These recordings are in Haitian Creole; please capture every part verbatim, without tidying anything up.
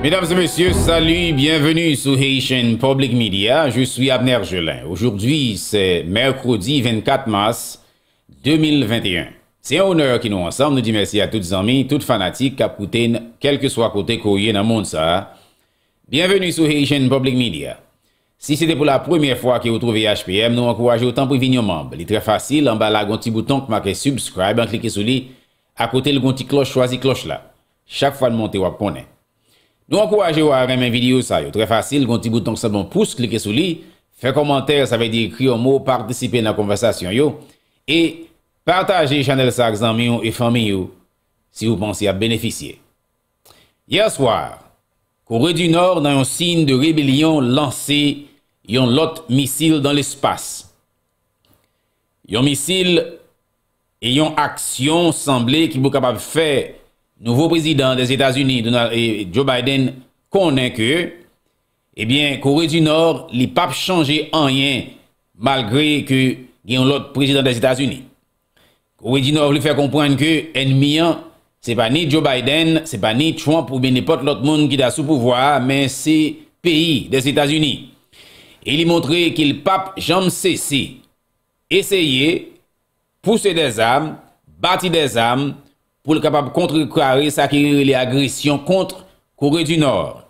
Mesdames et messieurs, salut, bienvenue sur Haitian Public Media. Je suis Abner Gelin. Aujourd'hui, c'est mercredi vingt-quatre mars deux mille vingt et un. Se yon onè ke nou ansanm, nou di mèsi a tout zanmi, tout fanatik k ap koute n, kèlkeswa kote ke w ye nan mond sa a. Bienvenue sur Haitian Public Media. Si se te pou la premyè fwa ke w twouve H P M, nou ankouraje w tanpri vin yon manm. Li trè fasil, anba la gon ti bouton k make subscribe, an klike sou li, akote l gon ti klòch, chwazi klòch la. Chak fwa n monte, w ap konnen. Nou ankouraje w a renmen videyo sa yo. Trè fasil, gon ti bouton k sanble yon pous, klike sou li, fè kòmantè, sa vle di ekri yon mo, patisipe nan konvèsasyon yo, e pataje chanèl sa ak zanmi w e fanmi w si w panse y ap benefisye. Yè swa, Kore di Nò, nan yon siy de rebelyon, lanse yon lòt misil dan lespas. Yon misil e yon aksyon sanble ki pou kapab fè nouvo prezidan Dèzetazini, Donald, e, Joe Biden, konnen ke, ebyen, Kore di Nò, li p ap chanje anyen malgre ke gen yon lòt prezidan Dèzetazini. Kore di Nò vle fè konprann ke ènmi an, se pa ni Joe Biden, se pa ni Trump oubyen nenpòt lòt moun ki ta sou pouvwa a, men se peyi Dèzetazini. E li montre ke l p ap janm sese eseye pouse dèzam, bati dèzam, pou l kapab kontrekare sa ki rele agresyon kont Kore di Nò.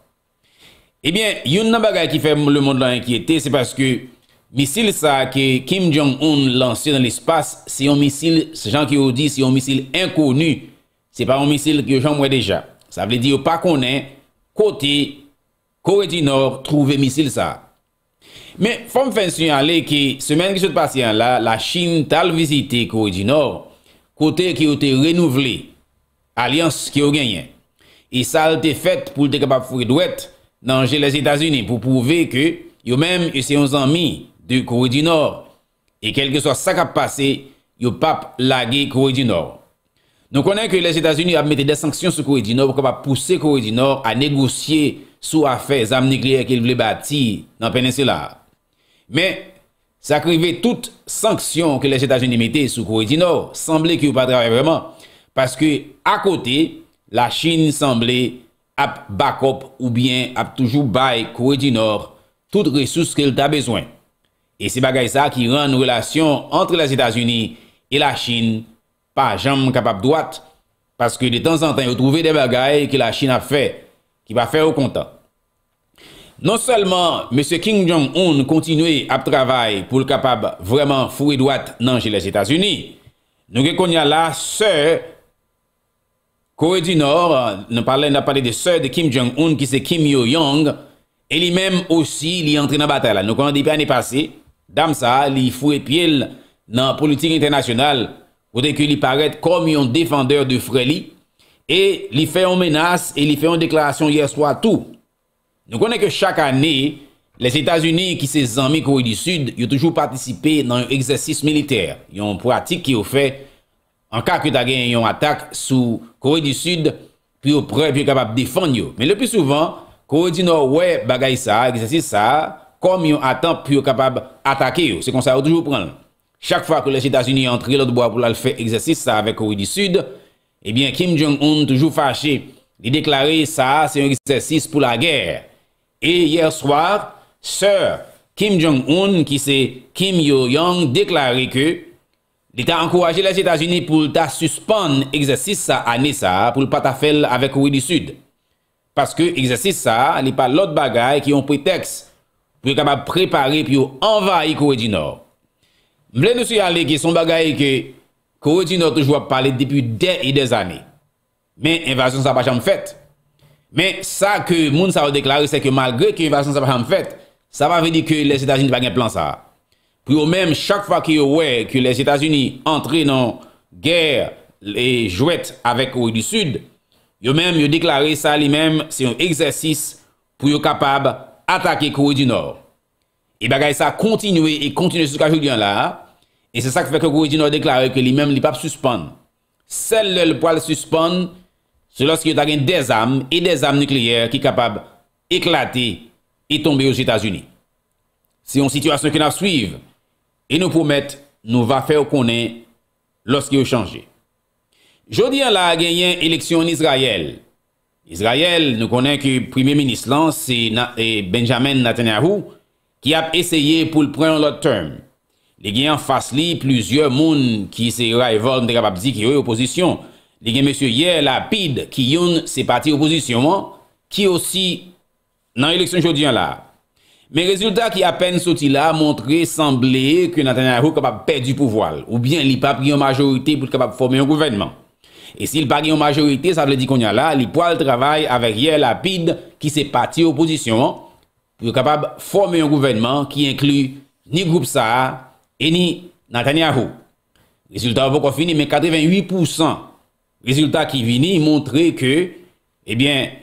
Ebyen, youn nan bagay ki fè lemonn lan enkyete, se paske misil sa a ke Kim Jong-un lanse nan lespas, se yon misil, jan ke yo di, se yon misil enkoni. Se pa yon misil ke yo janm wè deja. Sa vle di yo pa konnen kote Kore di Nò twouve misil sa a. Men, fò m fè n siyale ke semèn ki sot pase an la, Lachin t al vizite Kore di Nò, kote ke yo te renouvle alyans ke yo genyen. E sa l te fèt pou l te kapab foure dwèt nan je Lèzetazini pou pwouve ke yo menm, yo se yon zanmi de Kore di Nò. E kèlkeswa sa k ap pase, yo p ap lage Kore di Nò. Nou konnen ke Lèzetazini ap mete de sanksyon sou Kore di Nò pou kapab pouse Kore di Nò a negosye sou afè zam nikleyè ke l vle bati nan peninsila a. Men, sa k rive, tout sanksyon ke Lèzetazini mete sou Kore di Nò sanble ke yo pa travay vrèman, paske akote, Lachin sanble ap bakòp oubyen ap toujou bay Kore di Nò tout resous ke l ta bezwen. E se bagay sa a ki rann relasyon ant Lèzetazini e Lachin pa janm kapab dwat, paske detanzantan yo twouve de bagay ke Lachin ap fè ki pa fè yo kontan. Non sèlman mesye Kim Jong-un kontinye ap travay pou l kapab vrèman foure dwat nan je Lèzetazini, nou gen kounye a la sè Kore di Nò, nou pale, n ap pale de sè de Kim Jong-un ki se Kim Yo Jong, e li menm osi li antre nan batay la. Nou konnen depi ane pase, dam sa a, li foure pye l nan politik entènasyonal, kote ke li parèt kòm yon defandè de frè li, e li fè yon menas e li fè yon deklarasyon yè swa tou. Nou konnen ke chak ane, Lèzetazini, ki se zanmi Kore di Sid, yo toujou patisipe nan yon egzèsis militè, yon pratik ke yo fè an ka ke ta gen yon atak sou Kore di Sid, pou yo prè, pou yo kapab defann yo. Men le pli souvan, Kore di Nò wè bagay sa a, egzèsis sa a, kòm yon atant pou yo kapab atake yo. Se konsa yo toujou pran l. Chak fwa ke Lèzetazini antre lòt bò a pou l al fè egzèsis sa avèk Kore di Sid, ebyen, Kim Jong-un toujou fache. Li deklare sa a se yon egzèsis pou lagè. E yè swa, sè Kim Jong-un, ki se Kim Yo Jong, deklare ke li ta ankouraje Lèzetazini pou l ta sispann egzèsis sa ane sa a, pou l pa ta fè l avèk Kore di Sid. Paske egzèsis sa a, li pa lòt bagay ke yon pretèks pou yo kapab prepare pou yo anvayi Kore di Nò. M vle nou siyale ke se yon bagay ke Kore di Nò toujou ap pale depi dè e dè zane. Men envazyon sa a pa janm fèt. Men sa ke moun sa yo deklare, se ke malgre ke envazyon sa a pa janm fèt, sa pa vle di ke Lèzetazini pa gen plan sa a. Pou yo menm, chak fwa ke yo wè ke Lèzetazini antre nan gè e jwèt avèk Kore di Sid, yo menm, yo deklare sa li menm se yon egzèsis pou yo kapab atake Kore di Nò. E bagay sa kontinye e kontinye jiska jodi an la a. E se sa k fè ke Kore di Nò deklare ke li menm, li p ap sispann. Sèl lè l pral sispann, se lòske yo ta gen dèzam e dèzam nikleyè ki kapab eklate e tonbe Ozetazini. Se yon sitiyasyon ke n ap swiv e nou pwomèt nou va fè w konnen lòske yo chanje. Jodi an la a, genyen eleksyon ann Izrayèl. Izrayèl, nou konnen ke premye minis lan se Na- e Benjamin Netanyahu ki ap eseye pou l pran yon lòt term. Li gen anfas li plizyè moun ki se rival, m te kapab di ki yo opozisyon. Li gen mesye Yair Lapid ki youn se pati opozisyon an, ki osi nan eleksyon jodi an la. Men rezilta ki apèn soti la montre sanble ke Netanyahu kapab pèdi pouvwa l, oubyen li p ap gen yon majorite pou l kapab fòme yon gouvènman. E si l pa gen yon majorite, sa vle di kounye a la, li pwal travay avèk Yair Lapid, ki se pati opozisyon an, pou yo kapab fòme yon gouvènman ki enkli ni gwoup sa a e ni Netanyahu. Rezilta yo poko fini, men katrevenwit pousan rezilta ki vini montre ke, ebyen,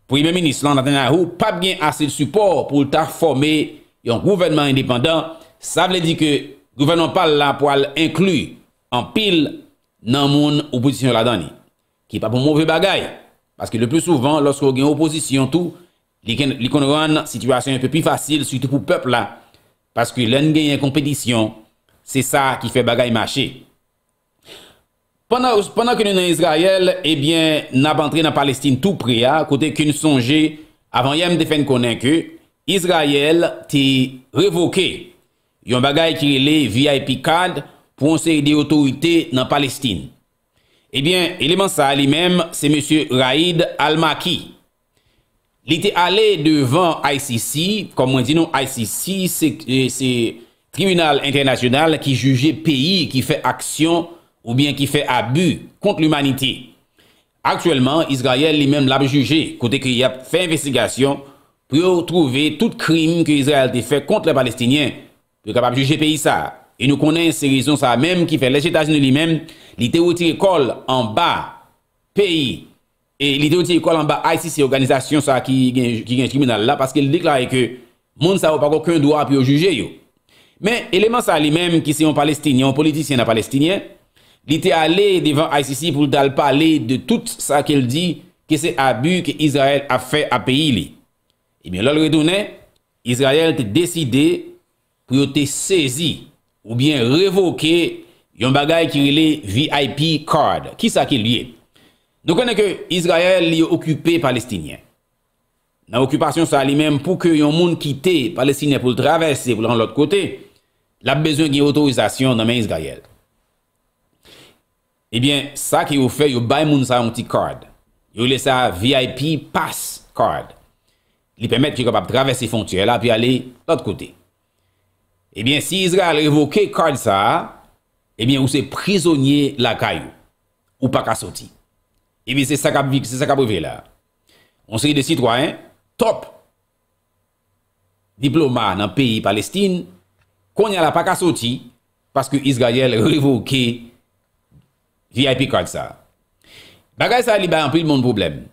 premye minis lan, Netanyahu, p ap gen ase sipò pou l ta fòme yon gouvènman endepandan. Sa vle di ke gouvènman pa l la pwal enkli anpil nan moun opozisyon ladan li, ki pa pou move bagay. Paske le pli souvan, lòske w gen opozisyon tou, li, ken- li konn rann sitiyasyon yon pe pi fasil, sitou pou pèp la. Paske lè n genyen konpetisyon, se sa ki fè bagay mache. Pandan, pandan ke nou nan Izrayèl, ebyen, n ap antre nan Palestin tou pre a, kote ke n sonje, avan yè m te fè n konnen ke Izrayèl te revoke yon bagay ki rele V I P card pou yon seri de otorite nan Palestin. Ebyen, eleman sa a li menm, se mesye Raid Al-Maki. Li te ale devan I C C, kòm mwen di nou, I C C se, se tribinal entènasyonal ki jije peyi ki fè aksyon oubyen ki fè abi kont limanite. Aktyèlman, Izrayèl li menm l ap jije, kote ke y ap fè envestigasyon pou yo twouve tout krim ke Izrayèl te fè kont lè Palestinyen, pou yo kapab jije peyi sa a. E nou konnen se rezon sa a menm ki fè Lèzetazini li menm, li te retire kò l anba peyi, e li te retire kò l anba I C C, òganizasyon sa a ki gen, ki gen tribinal la, paske li deklare ke moun sa yo pa gen okenn dwa pou yo jije yo. Men, eleman sa a li menm, ki se yon Palestinyen, yon politisyen nan Palestinyen, li te ale devan I C C pou l t al pale de tout sa ke l di ke se abi ke Izrayèl ap fè a peyi li. Ebyen, lè l retounen, Izrayèl te deside pou yo te sezi oubyen revoke yon bagay ki rele V I P card. Kisa ke l ye? Nou konnen ke Izrayèl, li okipe Palestinyen. Nan okipasyon sa a li menm, pou ke yon moun kite Palestinyen pou l travèse, pou l al yon lòt kote, l ap bezwen gen otorizasyon nan men Izrayèl. Ebyen, sa ke yo fè, yo bay moun sa yon ti card. Yo rele sa V I P pass card. Li pèmèt yo kapab travèse fwontyè la, pi ale lòt kote. Ebyen, si Izrayèl revoke card sa a, ebyen, ou se prizonye lakay ou. Ou pa ka soti. Ebyen, se sa k ap vi- se sa k ap rive la. Yon seri de sitwayen, top diploma nan peyi Palestin, kounye a la pa ka soti, paske Izrayèl revoke V I P card sa. Bagay sa li bay anpil moun pwoblèm.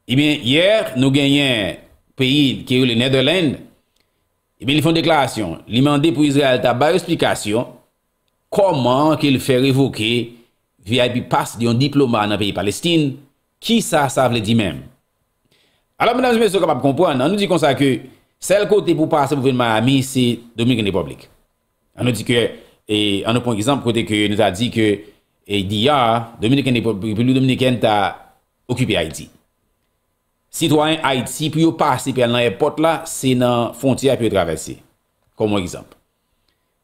Ebyen, yè, nou genyen peyi ki rele Netherlands, ebyen, li fè yon deklarasyon. Li mande pou Izrayèl ta bay esplikasyon kòman ke l fè revoke V I P pass de yon diploma nan peyi Palestin, kisa sa vle di menm? Alò, medam e mesye, w kapab konprann, ann nou di konsa ke sèl kote pou pase pou vin Miami, se Dominican Republic. Ann nou di ke, e, ann nou pran egzanp kote ke nou ta di ke, e, D R, Dominican Republic, Repiblik Dominikèn ta okipe Ayiti. Sitwayen Ayiti, pou yo pase, pou y al nan èpòt la, se nan fwontyè pou yo travèse. Kòm yon egzanp.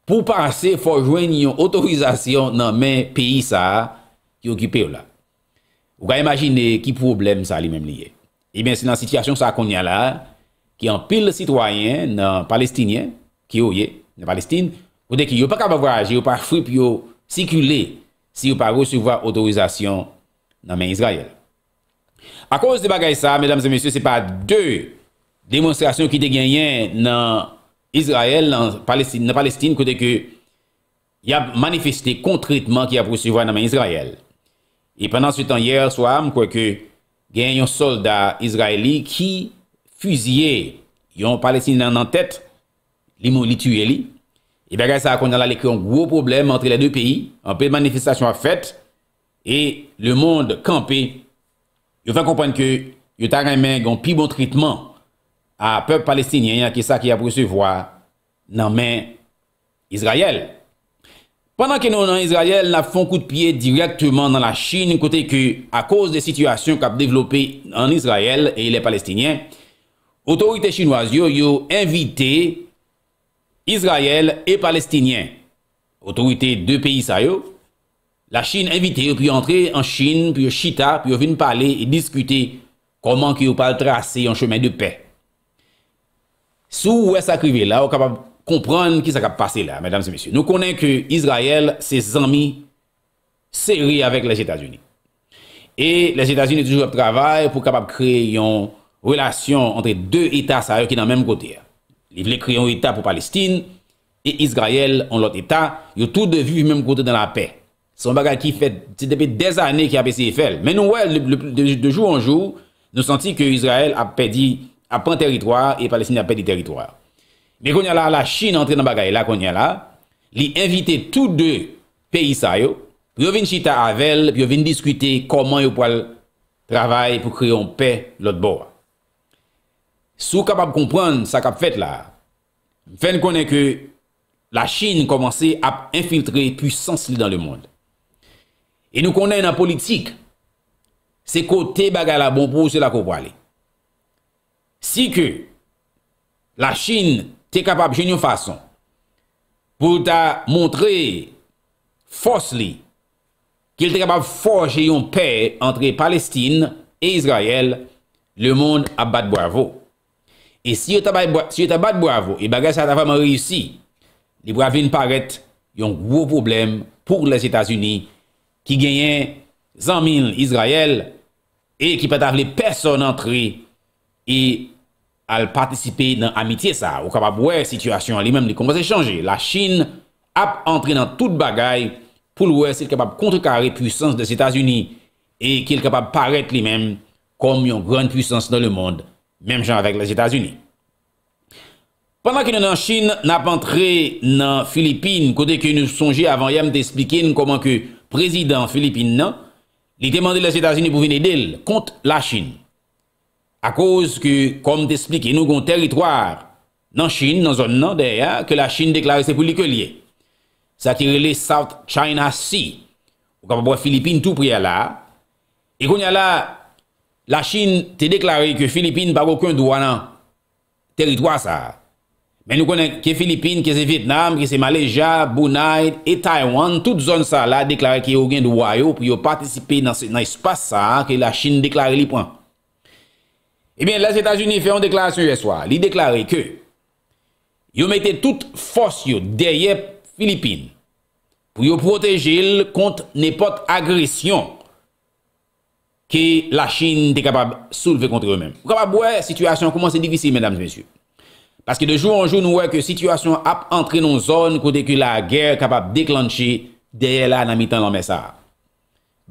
Pou w pase, fò w jwenn yon otorizasyon nan men peyi sa a ki okipe w la. Ou ka imajine ki pwoblèm sa li menm li ye. Ebyen, se nan sitiyasyon sa a kounye a la, ki anpil sitwayen nan Palestinyen, ki yo ye, nan Palestin, kote ki yo pa kapab vwayaje, yo pa fri pou yo sikile, si yo pa resevwa otorizasyon nan men Izrayèl. Akoz de bagay sa, medam e mesye, se pa de demonstrasyon ki te genyen nan Izrayèl, nan Palestin, nan Palestin, kote ke y ap manifeste kont tretman ke y ap resevwa nan men Izrayèl. E pandan se tan, yè swa, m kwè ke gen yon sòlda izrayeli ki fiziye yon Palestinyen nan tèt, li mou- li tiye li. E bagay sa a kounye a la, li kreye yon gwo pwoblèm antre lè de peyi. Anpil manifestasyon ap fèt e lemonn kanpe. Yo fè konprann ke yo ta renmen gen yon pi bon tretman a pèp palestinyen an ke sa ke y ap resevwa nan men Izrayèl. Pandan ke nou nan Izrayèl, n ap fè yon kout pye dirèkteman nan Lachin, kote ke, akoz de sitiyasyon k ap devlope ann Izrayèl e lè Palestinyen, otorite chinwaz yo, yo envite Izrayèl e Palestinyen, otorite de peyi sa yo, Lachin envite yo pou yo antre an Chin, pou yo chita, pou yo vin pale e diskite kòman ke yo pral trase yon chemen de pè. Si w wè sa k rive la, ou kapab konprann kisa k ap pase la, medam e mesye. Nou konnen ke Izrayèl se zanmi sere avèk Lèzetazini. E Lèzetazini toujou ap travay pou kapab kreye yon relasyon ant de eta sa yo ki nan menm kote a. Li vle kreye yon eta pou Palestin e Izrayèl, yon lòt eta, yo tou de viv menm kote nan lapè. Se yon bagay ki fèt, se depi dèzane ki ap eseye fè l. Men nou wè, de, de, de jou an jou, nou santi ke Izrayèl ap pèdi, ap pran tèritwa e Palestin ap pèdi tèritwa. Men kounye a la, Lachin antre nan bagay la kounye a la. Li envite tou de peyi sa yo pou yo vin chita avè l, pou yo vin diskite kòman yo pral travay pou kreye yon pè lòt bò a. Si w kapab konprann sa k ap fèt la, m fè n konnen ke Lachin kòmanse ap enfiltre pwisans li dans le monde. E nou konnen nan politik, se kote bagay la bon pou ou, se la ke w prale. Si ke Lachin te kapab jwenn yon fason pou l ta montre fòs li, ke l te kapab fòje yon pè ant Palestin e Izrayèl, lemonn ap bat bravo. E si yo ta bay bra-, si yo ta bat bravo e bagay sa ta vrèman reyisi, li pral vin parèt yon gwo pwoblèm pou Lèzetazini ki genyen zanmi l Izrayèl e ki pa ta vle pèsonn antre e al patisipe nan amitye sa a. Ou kapab wè sitiyasyon an li menm li kòmanse chanje. Lachin ap antre nan tout bagay pou l wè si l kapab kontrekare pwisans Lèzetazini e ke l kapab parèt li menm kòm yon grann pwisans dans le monde, menm jan avèk Lèzetazini. Pandan ke nou nan Chin, n ap antre nan Filipin, kote ke nou sonje avan yè m te esplike n kòman ke prezidan Filipin nan, li te mande Lèzetazini pou vin ede l kont Lachin. Akoz ke, kòm m te esplike nou, gon tèritwa nan Chin, nan zòn nan, dèyè a, ke Lachin deklare se pou li ke l ye. Sa ki rele South China Sea. Ou kapab wè Filipin tou pre a la a. E kounye a la, Lachin te deklare ke Filipin pa gen okenn dwa nan tèritwa sa a. Men nou konnen ke Filipin, ke se Vietnam, ke se Malaysia, Brunei e Taiwan, tout zòn sa la deklare ke yo gen dwa yo pou yo patisipe nan se, nan espas sa a ke Lachin deklare li pran. Ebyen, Lèzetazini fè yon deklarasyon yè swa. Li deklare ke yo mete tout fòs yo dèyè Filipin pou yo pwoteje l kont nenpòt agresyon ke Lachin te kapab soulve kont yo menm. Ou kapab wè sitiyasyon an kòmanse difisil, medam e mesye. Paske de jou an jou, nou wè ke sitiyasyon an ap antre nan yon zòn kote ke lagè kapab deklanche dèyè la nan mitan lanmè sa a.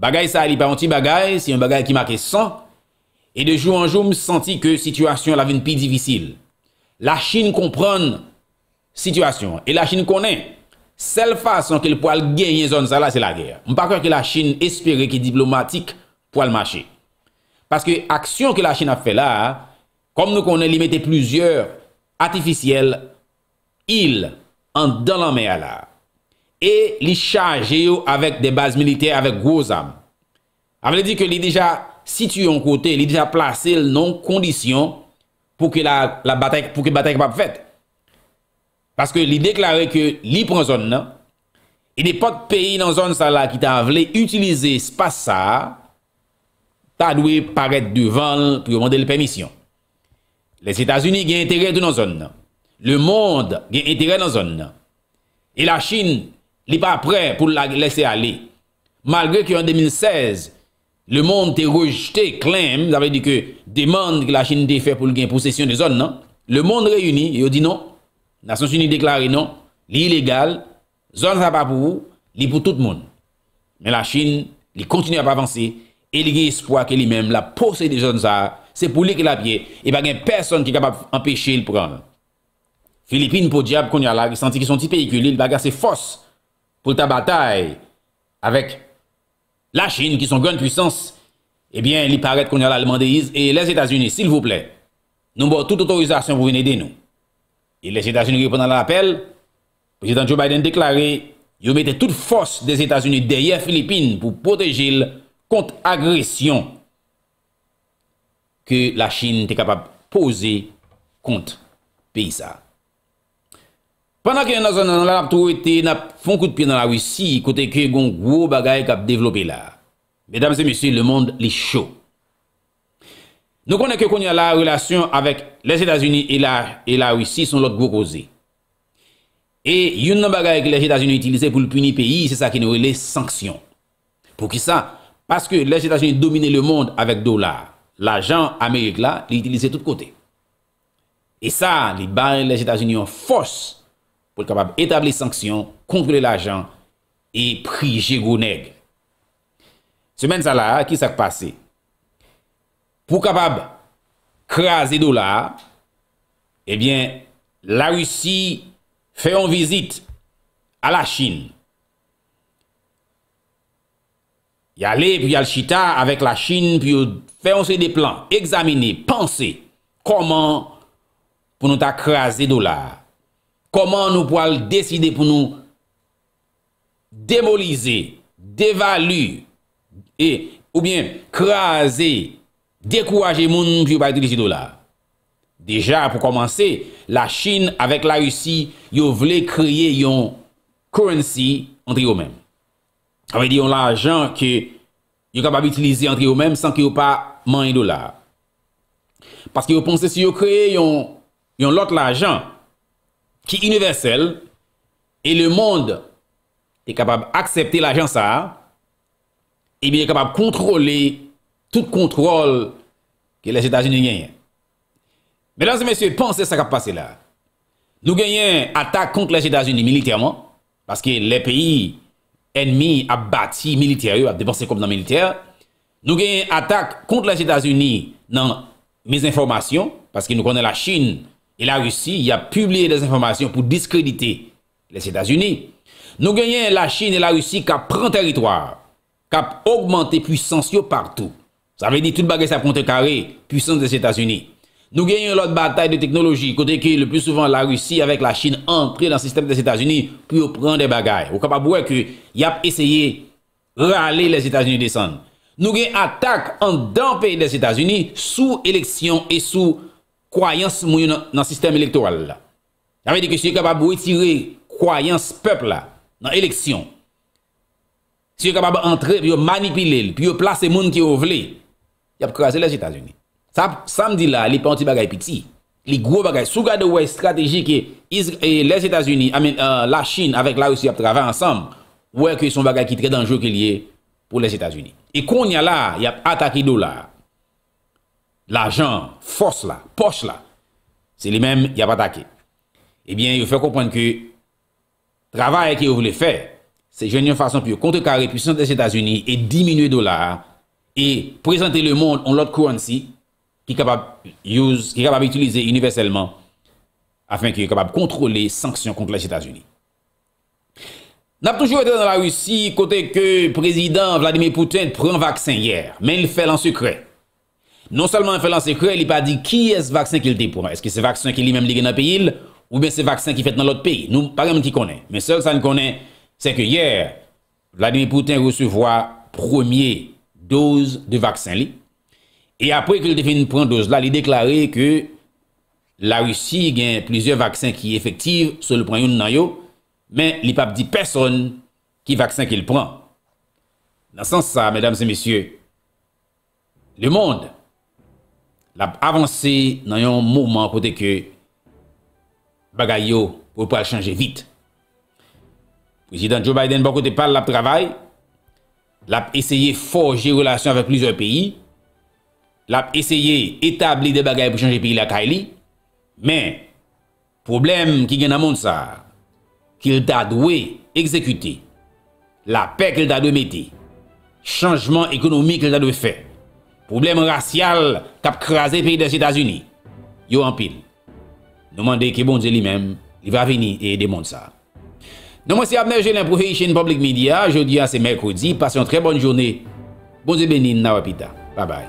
Bagay sa a, li pa yon ti bagay, se yon bagay ki make san. E de jou an jou, m santi ke sitiyasyon an ap vin pi difisil. Lachin konprann sitiyasyon an. E Lachin konnen, sèl fason ke l pral genyen zòn sa la, se lagè. M pa kwè ke Lachin espere ke diplomatik pral mache. Paske aksyon ke Lachin ap fè la a, kòm nou konnen, li mete plizyè atifisyèl il anndan lanmè a la. E li chaje yo avèk de baz militè, avèk gwo zam. Sa vle di ke li deja sitiye yon kote, li deja plase l nan yon kondisyon pou ke la, la batay, pou ke batay kapab fèt. Paske li deklare ke li pran zòn nan, e nenpòt peyi nan zòn sa la ki ta vle itilize espas sa a, ta dwe parèt devan l pou yo mande l pèmisyon. Lèzetazini gen enterè tou nan zòn nan. Lemonn gen enterè nan zòn nan. E Lachin, li pa prè pou l lage, lèse ale. Malgre ke an de mil sèz, lemonn te rejte claim, sa vle di ke demann ke Lachin te fè pou l gen posesyon de zòn nan, lemonn reyini, yo di non. Nasyonzini deklare non, li ilegal, zòn sa pa pou ou, li pou tout moun. Men Lachin, li kontinye ap avanse e li gen espwa ke li menm l ap posede zòn sa a, se pou li ke l ap ye, e pa gen pèsonn ki kapab anpeche l pran l. Filipin, podyab, kounye a la, li santi ke se yon ti peyi ke li, li pa gen ase fòs pou l ta batay avèk Lachin, ki se yon grann pwisans, ebyen, li parèt kounye a la, li mande Iz-, e Lèzetazini, silvouplè, nou ba w tout otorizasyon pou vin ede nou. E Lèzetazini reponn a lapèl, Prezidan Joe Biden deklare, Yo mete tout fòs Dèzetazini dèyè Filipin pou pwoteje l kont agresyon ke Lachin te kapab poze kont peyi sa a. Pandan ke nan zòn nan la, n ap tou rete, n ap fè yon kout pye nan Larisi, kote ke gon gwo bagay k ap devlope la. Medam e mesye, lemonn li cho. Nou konnen ke kounye a la, relasyon avèk Lèzetazini e la, e Larisi se yon lòt gwo koze. E youn nan bagay ke Lèzetazini itilize pou l pini peyi, se sa ke nou rele sanksyon. Poukisa? Paske Lèzetazini domine lemonn avèk dola. Lajan Amerik la, li itilize tout kote. E sa, li bay Lèzetazini yon fòs pou l kapab etabli sanksyon, kontwole lajan e prije gwo nèg. Semèn sa la, ki sa k pase? Pou kapab kraze dola a, ebyen, Larisi fè yon vizit a Lachin. Y ale pou y al chita avèk Lachin pou yo fè yon seri de plan, egzamine, panse kòman pou nou ta kraze dola a. Kòman nou pral deside pou nou demolize, devali, e, oubyen kraze, dekouraje moun pou yo pa itilize dola. Deja, pou kòmanse, Lachin avèk Larisi, yo vle kreye yon currency antre yo menm. Sa vle di yon lajan ke yo kapab itilize antre yo menm san ke yo pa manyen dola. Paske yo panse si yo kreye yon, yon lòt lajan ki inivèsèl e lemonn te kapab aksepte lajan sa a, ebyen, yo kapab kontwole tout kontwòl ke Lèzetazini genyen. Medam e mesye, panse sa k ap pase la. Nou genyen atak kont Lèzetazini militèman, paske lè peyi ènmi ap bati militè yo, ap depanse kòb nan militè. Nou genyen atak kont Lèzetazini nan mizenfòmasyon, paske nou konnen Lachin e Larisi, y ap pibliye dezenfòmasyon pou diskredite Lèzetazini. Nou genyen Lachin e Larisi k ap pran tèritwa, k ap ogmante pwisans yo patou. Sa vle di tout bagay sa ap kontrekare pwisans Lèzetazini. Nou genyen yon lòt batay de teknoloji, kote ke le pli souvan Larisi avèk Lachin antre nan sistèm Lèzetazini pou yo pran de bagay. Ou kapab wè ke y ap eseye rale Lèzetazini desann. Nou gen atak anndan peyi Lèzetazini sou eleksyon e sou kwayans moun yo nan, nan sistèm elektoral la. Sa vle di ke si yo kapab retire kwayans pèp la nan eleksyon, si yo kapab antre pou yo manipile l, pou yo plase moun ke yo vle, y ap kraze Lèzetazini. Sa, sa m di la, li pa yon ti bagay piti. Li gwo bagay. Si w gade, w wè estrateji ke Iz-, e, Lèzetazini, I mean, e, Lachin avèk Larisi ap travay ansanm, w wè ke se yon bagay ki trè danjere ke l ye pou Lèzetazini. E kounye a la, y ap atake dola a. Lajan, fòs la, pòch la, se li menm y ap atake. Ebyen, yo fè konprann ke travay ke yo vle fè, se jwenn yon fason pou yo kontrekare pwisans Lèzetazini e diminye dola a, e prezante lemonn yon lòt currency ki kapab use, ki kapab itilize inivèsèlman, afenke yo kapab kontwole sanksyon kont Lèzetazini. N ap toujou rete nan Larisi, kote ke prezidan Vladimir Putin pran vaksen yè, men li fè l an sekrè. Non sèlman li fè l an sekrè, li pa di kiyès vaksen ke l te pran. Èske se vaksen ke li menm li gen nan peyi l, oubyen se vaksen ki fèt nan lòt peyi? Nou pa gen moun ki konnen. Men sèl sa n konnen, se ke yè, Vladimir Putin resevwa premye doz de vaksen li. E apre ke l te fin pran doz la, li deklare ke Larisi gen plizyè vaksen ki efektif, so l pran youn nan yo, men li p ap di pèsonn ki vaksen ke l pran. Nan sans sa, medam e mesye, lemonn, l ap avanse nan yon moman kote ke bagay yo pral chanje vit. Prezidan Joe Biden, bò kote pa l, l ap travay, l ap eseye fòje relasyon avèk plizyè peyi, l ap eseye etabli de bagay pou chanje peyi lakay li, men pwoblèm ki gen nan mond sa a, ke l ta dwe egzekite, lapè ke l ta dwe mete, chanjman ekonomik ke l ta dwe fè, pwoblèm rasyal k ap kraze peyi Lèzetazini, yo anpil. Nou mande ke Bondye li menm, li va vini e ede mond sa a. Non mwen se Abner Gelin pou Haitian Public Media. Jodi a se mèkredi. Pase yon trè bòn jounen. Bondye beni n, n a wè pita. Babay.